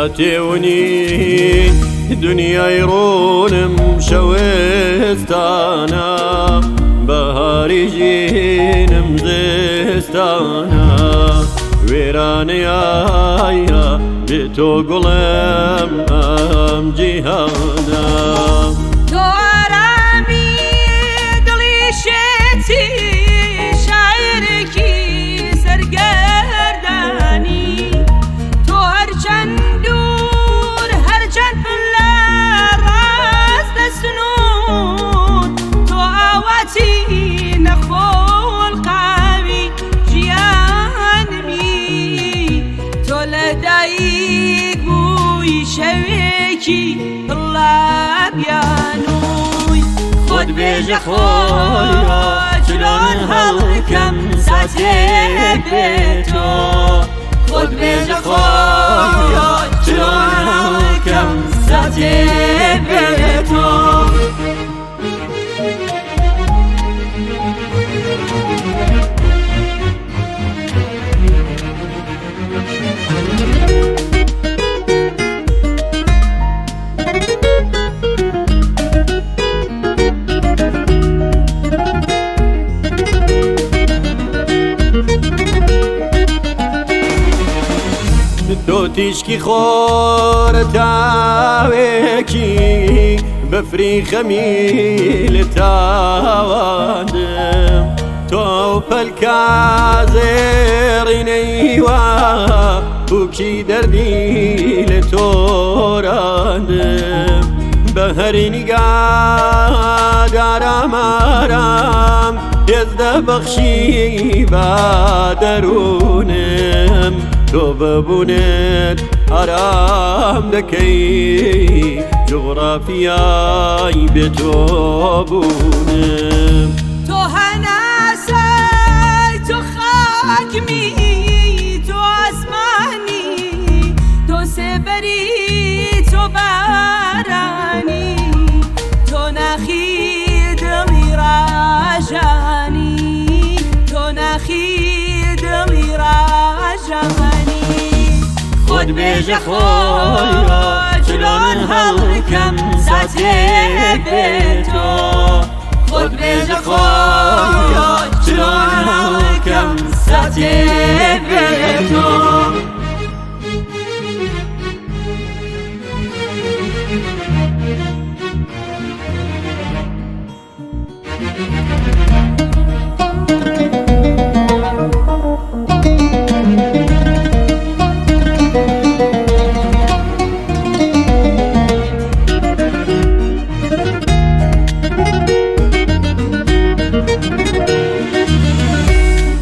ساتێونی دنیای ڕوونم شەوێستانە بەهاری ژینم زستانە وێرانەیە بێ تۆ گوڵم ئەم جیهانە. تۆ ئارامی دڵی شێتی شاعیرێکی سەرگەردانی تۆ هەرچەند دوور هەرچەند پلە ڕاست لە سنوور تۆ ئاواتی نەخۆڵقاوی ژیانمی تۆ لە دایک بووی شەوێکی دڵابیانووی خۆت بێژە خۆیا چلۆن هەڵکەم ساتێ بێ تۆ خۆت بێژە خۆیا چلۆن هەڵکەم ساتێ بێ تۆ. تۆ تیشکی خۆرە تاوێکی بەفری خەمی لە تاواندم تۆ پەلکا زێڕینەیوا بووکی دەردی لە تۆراندم بە هەری نیگادارامارام هێز دەبەخشی بە دەروونم تۆ بەبوونت ئارام دەکەی جوغرافیای بێ تۆ بوونم. تۆ هەناسەی تۆ خاکمی تۆ ئاسمانی تۆ سێبەری تۆ بارانی تۆ ناخی دڵی ڕاژانی تۆ ناخی دڵی ڕاژانی خۆت بێژە خۆیا چلۆن هەڵکەم ساتێ بێ تۆ خۆت بێژە خۆیا چلۆن هەڵکەم ساتێ بێ تۆ.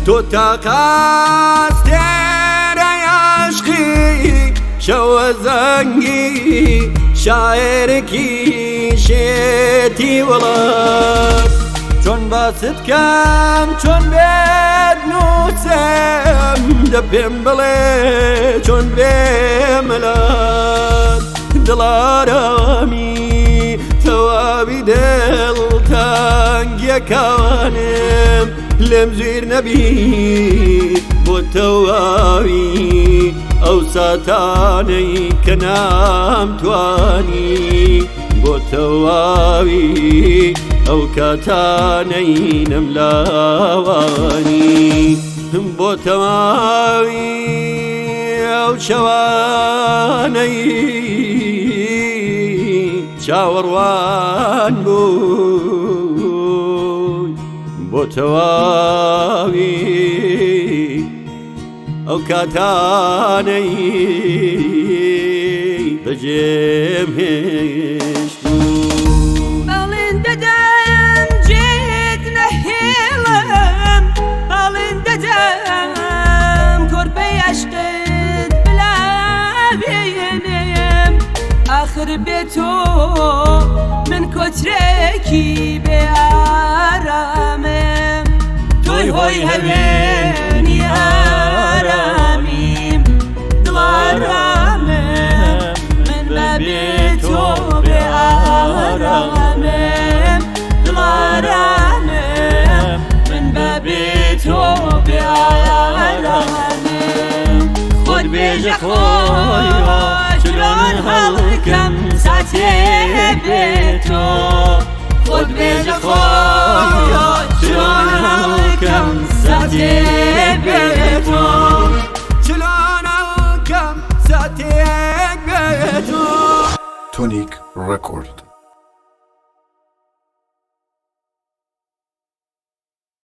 تۆ تاقاستێرەی عاشقی شەوە زەنگی شاعێرێکی شێتی وڵات چۆن باست کەم چۆن بێت نووسم دە پێم بڵێ چۆن بێمەلات دڵارامی تەواوی دڵ تەنگیەکانم لێم زویر نەبی بۆ تەواوی ئەو ساتانەی کە نامتوانی بۆ تەواوی ئەو کاتانەی نەملاوانی بۆ تەواوی ئەو شەوانەی چاوەڕوان بووی بۆ تەواوی ئەو کاتانەی بەجێم هێشت بوو. بەڵێن دەدەم جێت نەهێڵم بەڵێن دەدەم کۆرپەی عەشقت بلاوێنم ئاخر بێ تۆ من کۆترێکی بێ ئارامم تۆی هۆی هەوێنی ئارامیم دڵارامم من بەبێ تۆ بێ ئارامم دڵارامم من بەبێ تۆ بێ ئارامم خۆت بێژە خۆیا. چلۆن هەڵکەم ساتێ بێ تۆ؟ خۆت بێژە خۆیا چلۆن هەڵکەم ساتێ بێ تۆ؟ چلۆن هەڵکەم ساتێک بێ تۆ؟ تۆنیک ڕێکۆرد.